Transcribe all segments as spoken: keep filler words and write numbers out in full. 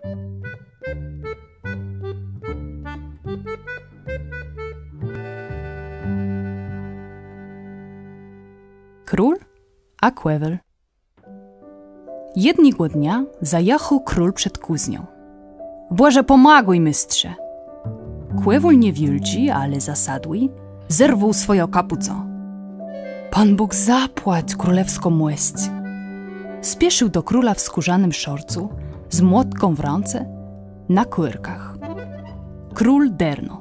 Król a kòwôl. Jednégò dnia zajachôł król przed kùznią. „Bòże, pòmagôj, méstrze!” Kòwôl niewiôldżi, ale zasadłi, zerwôł swòjã kapùcã. „Pón Bóg zapłac, królewskô mòsc!” Spiesził do króla w skórzanym szorcu, z młotkã w rãce, na kòrkach. Król derno: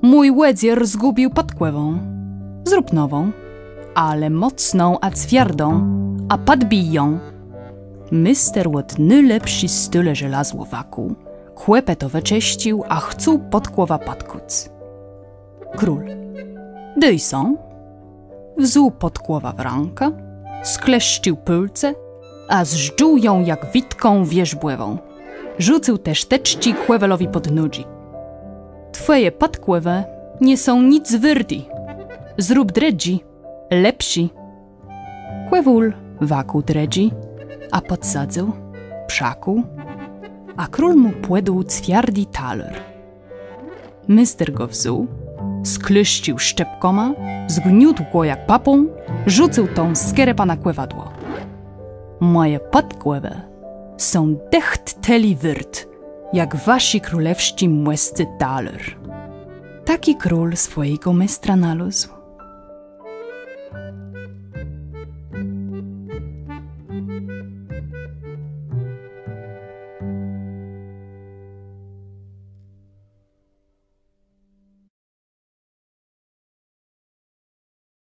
„Mój òdżer zgùbił pòdkòwã. Zrób nową, ale mòcną a cwiardą, a pòdbij jã.” Méster òd nôlepszi stôlë żelazło wëkùł, kòpëto wëczëscył, a chcôł pòdkòwã pòdkùc. Król: „Dôj sã.” Wzął pòdkòwã w rãkã, skleszcził pôlce, a zdżął jã jak witkã wierzbòwą. Rzucył te sztëczczi kòwôlowi pòd nodżi. „Twòje pòdkòwë nie są nic wôrté. Zrób drëdżé, lepszé.” Kòwôl wëkùł drëdżé, a pòdsadzył, przëkùł, a król mù pòdôł cwiardi talôr. Méster gò wzął, skleszcził szczëpkama, zgniótł gò jak pãpã, rzucył tã skerepã na kòwadło. „Mòje pòdkòwë są dëcht tëli wôrt, jak waszi królewsczi mòscë talôr.” Taczi król swòjégò méstra nalôzł.